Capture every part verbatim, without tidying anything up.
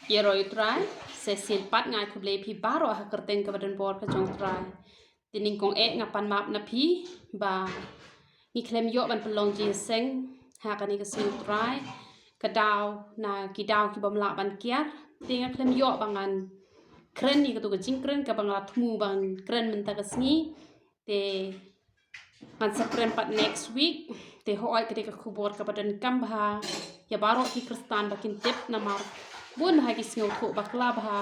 Ïaroh ïa u Trai, sa shisien pat nga ai khublei ïa phi baroh ha ka kyrteng kaba donbor ka jong u Trai. Te nyngkong eh nga pan map na phi ba ngi khlem ïoh ban pynlong jingïaseng ha kane ka sngi u Trai, ka daw na ki daw ki bym lah ban kiar. Te nga khlem ïoh ba ngan kren ïa katu ka jingkren kaba nga la thmu ban kren mynta ka sngi. Te ngan sa kren pat next week. Te hooid ka dei ka khubor kaba donkam bha ïa baroh ki Khristan ba kin tip, namar bun bha ki sngewthuh bakla bha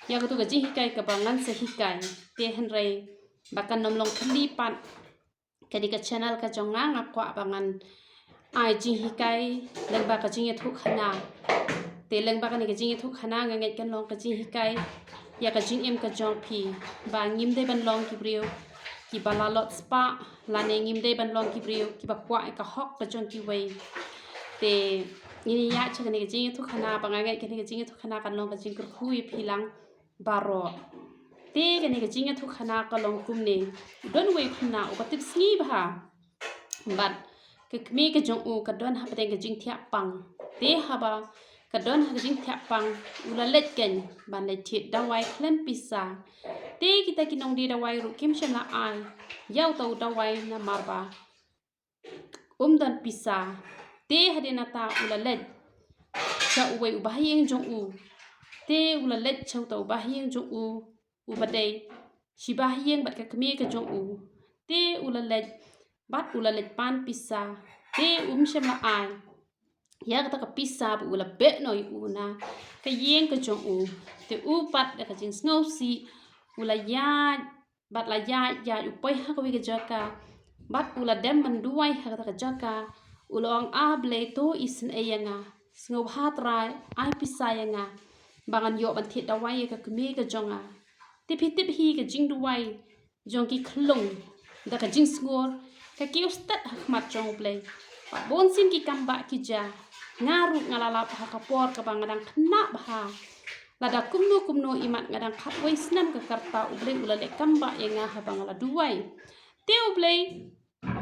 ïa katu ka jinghikai kaba ngan sa hikai. Te hynrei ba kan ym long khyndiat pat, ka dei ka channel ka jong nga, nga kwah ba ngan ai jinghikai lyngba ka jingïathuhkhana. Te lyngba kane ka jingïathuhkhana nga ngeit kan long ka jinghikai ïa ka jingim ka jong phi, ba ngim dei ban long ki briew kiba lalot spah, lane ngim dei ban long ki briew kiba kwah ïa ka hok ka jong kiwei. Te ngin ïa ïaid sha kane ka jingïathuhkhana, ba nga ngeit kane ka jingïathuhkhana kan long ka jingkyrkhu ïa phi lang baroh. Te kane ka jingïathuhkhana ka long kumne: u don uwei u khynnah uba tipsngi bha, bad ka kmie ka jong u ka don hapdeng ka jingthiah pang. Te haba ka don ha ka jingthiah pang, u la leit keiñ ban leit thied dawai khlem pisa. Te kita ki nongdie dawai ruh kim shym la ai ïa uta u dawai namar ba um don pisa. Te hadien nangta u la leit sha uwei u bahaïing jong u. Te u la leit sha uta u bahaïing jong u, uba dei shi bahaïing bad ka kmie ka jong u. Te u la leit bad u la leit pan pisa. Te um shym la ai ïa kata ka pisa ba u la beh noh ïa u na ka ïing ka jong u. Te u pat da ka jingsngewsih u la ïaid bad la ïaid ïaid u poi ha kawei ka jaka, bad u la dem ban duwai ha kata ka jaka. U la ong, A Blei, to isynei ïa nga, sngewbha Trai, ai pisa ïa nga ba ngan ïoh ban thied dawai ïa ka kmie ka jong nga. Te phi tip hi, ka jingduwai jong ki khyllung da ka jingsngur ka kiew stet ha khmat jong U Blei. Bad bun sien ki kambah ki jia. Nga ruh nga la lap ha ka por kaba nga dang khynnah bha, lada kumno kumno imat nga dang khatwei snem ka rta, U Blei u la leh kambah ïa nga haba nga la duwai. Te U Blei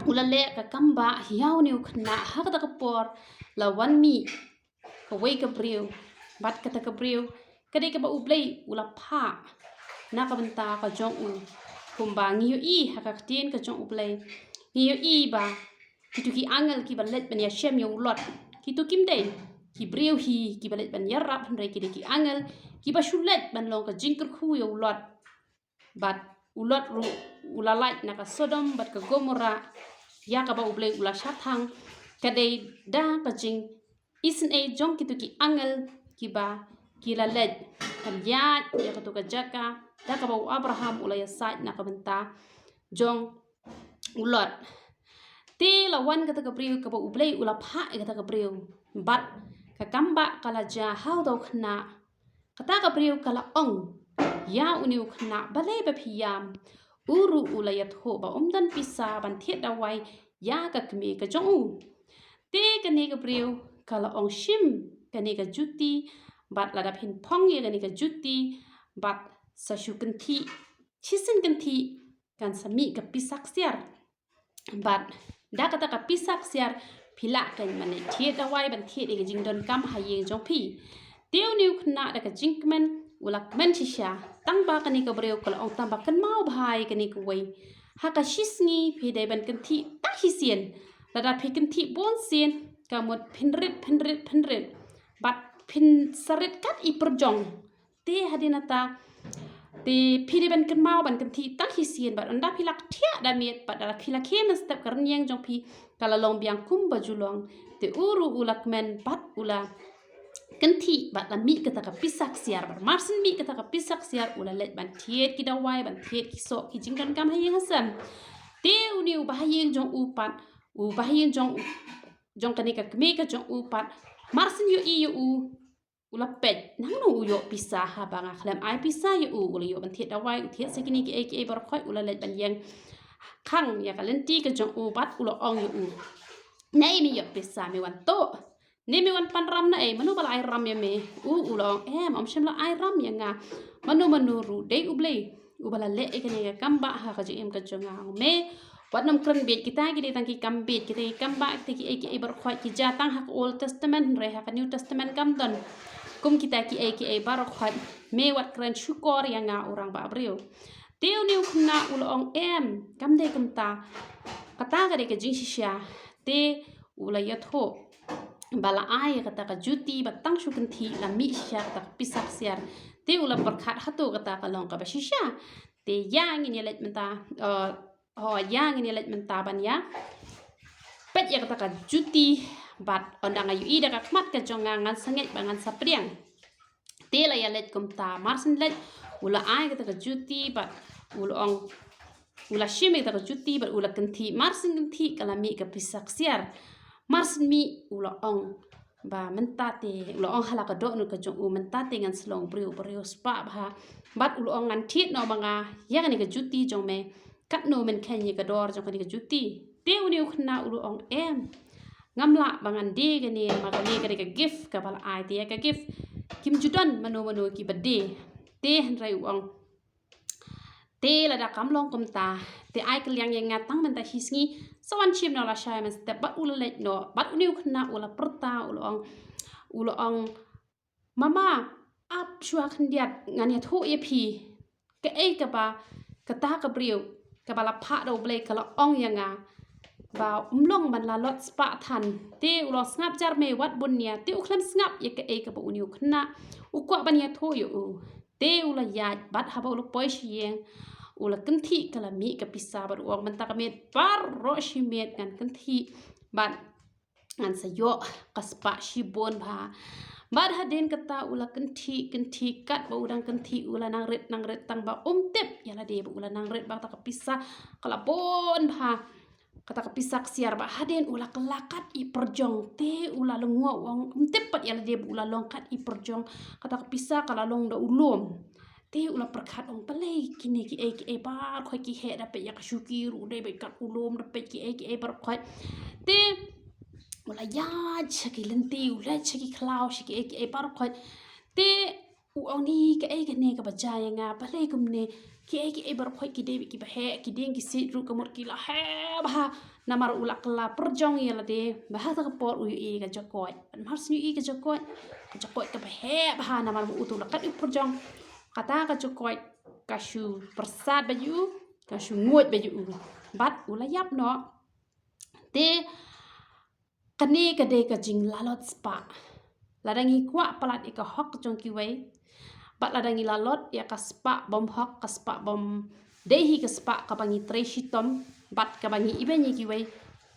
u la leh ka kambah ïa une u khynnah. Ha kata ka por la wan mih kawei ka briew, bad kata ka briew ka dei kaba U Blei u la phah na ka bynta ka jong u. Kumba ngi ïohi ha ka ktien ka jong U Blei, ngi ïohi ba kitu ki angel kiba leit ban ïashem ïa u Lot, kitu kim dei ki briew hi kiba leit ban ïarap, hynrei ki dei ki angel kiba shu leit ban long ka jingkyrkhu ïa u Lot. Bad u Lot ruh u la lait na ka Sodom bad ka Gomorrah, ïa kaba U Blei u la shah thang. Ka dei da ka jingisynei jong kitu ki angel kiba ki la leit ban ïaid ïa katu ka jaka, da kaba u Abraham u la ïasaid na ka bynta jong u Lot. Te la wan kata ka briew kaba U Blei u la phah ïa kata ka briew, bad ka kambah ka la jia ha uta u khynnah. Kata ka briew ka la ong ïa une u khynnah, balei ba phi ïam? U ruh u la ïathuh ba um don pisa ban thied dawai ïa ka kmie ka jong u. Te kane ka briew ka la ong, shim kane ka juti, bad lada phin phong ïa kane ka juti bad sa shu kynthih, shisien kynthih, kan sa mih ka pisa ksiar. Bad da kata ka pisa ksiar phi lah keiñ ban thied dawai, ban thied ïa ka jingdonkam ha ïing jong phi. Te une u khynnah da ka jingkmen u la kmen shisha. Tang ba kane ka briew ka la ong, tang ba kynmaw bha ïa kane kawei. Ha ka shisngi phi dei ban kynthih tang shisien. Lada phi kynthih bun sien, ka mut phin rit, phin rit, phin rit, bad phin sa rit kat i pyrjong. Te hadien nangta te phi dei ban kynmaw ban kynthih tang shisien, bad ynda phi la thiah da miet, bad da phi la khie mynstep, ka rynïeng jong phi ka la long biang kumba ju long. Te u ruh u la kmen bad u la kynthih bad la mih kata ka pisa ksiar. Bad mar syn mih kata ka pisa ksiar u la leit ban thied ki dawai, ban thied ki soh ki jingdonkam ha ïing ha sem. Te une u bahaïing jong u pat, u bahaïing jong, jong kane ka kmie ka jong u pat, mar syn ïohi ïa u, u la peit, nangno u ïoh pisa haba nga khlem ai pisa ïa u. U la ïoh ban thied dawai, u thied sa kine kiei kiei baroh khoit, u la leit ban ïeng khang ïa ka lynti ka jong u bad u la ong ïa u, naei me ïoh pisa, me wan tuh ne me wan pan ram naei? Mano ba la ai ram ïa me? U u la ong, em, ym shym la ai ram ïa nga mano mano ruh, dei U Blei uba la leh ïa kane ka kambah ha ka jingim ka jong nga. Ong me, wat nym kren bieit, kita ki dei tang ki kam bieit, kita ki kambah, kita kiei kiei baroh khoit ki jia tang ha ka Old Testament, hynrei ha ka New Testament kam don. kum kita kiei kiei baroh khoit, me wat kren shukor ïa nga u rangbah briew. Te une u khynnah u la ong em, kam dei kumta. Kata ka dei ka jingshisha. Te u la ïathuh ba la ai kata ka juti bad tang shu kynthih la mih shisha kata ka pisa ksiar. Te u la pyrkhat hato kata ka long kaba shisha. Te ïa ngin ïa leit mynta, eh, ho ïa ngin ïa leit mynta ban ïa peit ïa kata ka juti bad ynda nga ïohi da ka khmat ka jong nga ngan sa ngeit ba ngan sa pdiang. Te la ïa leit kumta, mar syn leit u la ai kata ka juti bad u la ong, u la shim ïa kata ka juti bad u la kynthih, mar syn kynthih ka la mih ka pisa ksiar. Mar syn mih u la ong ba mynta te, u la ong ha la ka dohnud ka jong u, mynta te ngan sa long briew ba riewspah bha. Bad u la ong ngan thied noh ma nga ïa kane ka juti jong me, katno men kheiñ ïa ka dor jong kane ka juti. Te une u khynnah u la ong em, ngam lah ba ngan die kane, ma kane ka dei ka gift kaba la ai, te ïa ka gift kim ju don mano mano kiba die. Te hynrei u ong, te lada kam long kumta, te ai kylliang ïa nga tang mynta shi sngi, sa wan shim noh lashai mynstep. Bad u la leit noh, bad une u khynnah u la pyrta, u la ong, u la ong, mama, ap shuwa khyndiat, ngan ïathuh ïa phi kaei kaba kata ka briew kaba la phah da U Blei ka la ong ïa nga ba ym long ban lalot spah than. Te u la ong sngap jar me, wat bun nia. Te u khlem sngap ïa kaei kaba une u khynnah u kwah ban ïathuh ïa u. Te u la ïaid bad haba u la poi sha ïing u la kynthih ka la mih ka pisa bad u ong mynta ka miet baroh shi miet ngan kynthih bad ngan sa ïoh ka spah shibun bha. Bad hadien kata u la kynthih kynthih, katba u dang kynthih u la nang rit nang rit tang ba um tip ïa lade ba u la nang rit, ba kata ka pisa ka la bun bha. Kata ka pisa ksiar, ba hadien u la kylla kat i pyrjong. Te u la lyngngoh, u ong um tip pat ïa lade ba u la long kat i pyrjong. Kata ka pisa ka la long da u lum. Te u la pyrkhat, ong balei kine kiei kiei baroh khoit ki heh, da peit ïa ka shuki ruh dei beit kat u lum, da peit kiei kiei baroh khoit. Te u la ïaid sha ki lynti, u leit sha ki khlaw, sha kiei kiei baroh khoit. Te u ong ni kaei kane kaba jia ïa nga, balei kumne, kiei kiei baroh khoit ki dei beit kiba heh, ki dieng ki siej ruh ka mut ki la heh bha. Namar u la kylla pyrjong ïa lade. Bad ha kata ka por u ïohi ka jakoit. Bad mar syn ïohi ka jakoit, ka jakoit kaba heh bha namar ba uto u la kat i pyrjong. Kata ka jakoit ka shu pyrsad bad ïa u, ka shu nguid bad ïa u. Bad u la ïap noh. Te kane ka dei ka jinglalot spah. Lada ngi kwah palat ïa ka hok jong kiwei, bad lada ngi lalot ïa ka spah bym hok, ka spah bym dei hi ka spah kaba ngi trei shitom bad kaba ngi ibeiñ ïa kiwei,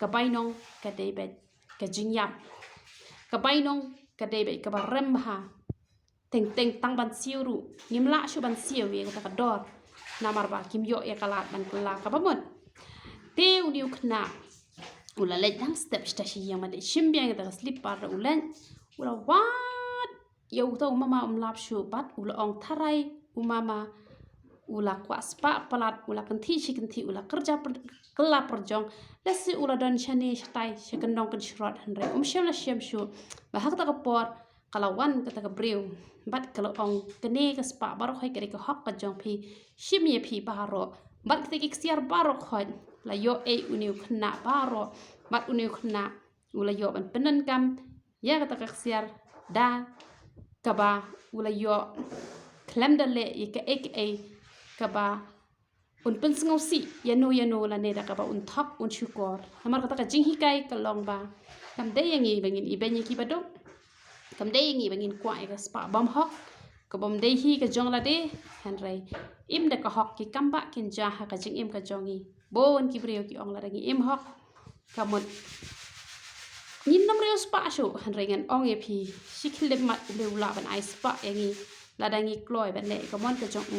ka bainong ka dei beit ka jingïap. Ka bainong ka dei beit kaba rem bha. Teng teng tang ban siew ruh ngim lah shuh ban siew ïa kata ka dor, namar ba kim ïoh ïa ka lad ban kylla kaba mut. Te une u khynnah u la leit dang step shata shi ïing, ma dei shim biang ïa kata ka slipar da u leit. U la wad ïa uta u mama, um lap shuh bad u la ong tharai u mama u la kwah spah palat, u la kynthih shi kynthih, u la kyrja kylla pyrjong. Lehse u la don shane shatai sha kyndong kynshrot, hynrei um shym la shem shuh ba ha kata ka por ka la wan kata ka briew bad ka la ong kane ka spah baroh khoit ka dei ka hok ka jong phi, shim ïa phi baroh. Bad kata ki ksiar baroh khoit la ïoh ei une u khynnah baroh. Bad une u khynnah u la ïoh ban pyndonkam ïa kata ka ksiar da kaba u la ïoh khlem da leh ïa kaei kaei kaba un pynsngewsih ïano ïano lane da kaba un thok un shukor. Namar kata ka jinghikai ka long ba kam dei ïa ngi ba ngin ibeiñ ïa kiba duk. Kam dei ïa ngi ba ngin kwah ïa ka spah bym hok, ka bym dei hi ka jong lade. Hynrei im da ka hok ki kam ba kin jia ha ka jingim ka jong ngi. Bun ki briew ki ong lada ngi im hok ka mut ngin nym riewspah shuh, hynrei ngan ong ïa phi shi khyllipmat U Blei u lah ban ai spah ïa ngi lada ngi kloi ban leh ïa ka mon ka jong u.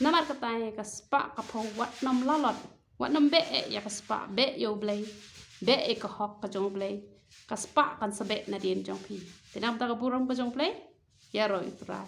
Namar kata ïa ka spah ka phew wat nym lalot, wat nym beh eh ïa ka spah, beh ïa U Blei, beh ïa ka hok ka jong U Blei. Ka spah kan sa beh nadien jong phi. Te namar kata ka burom ka jong U Blei ïaroh ïa u Trai.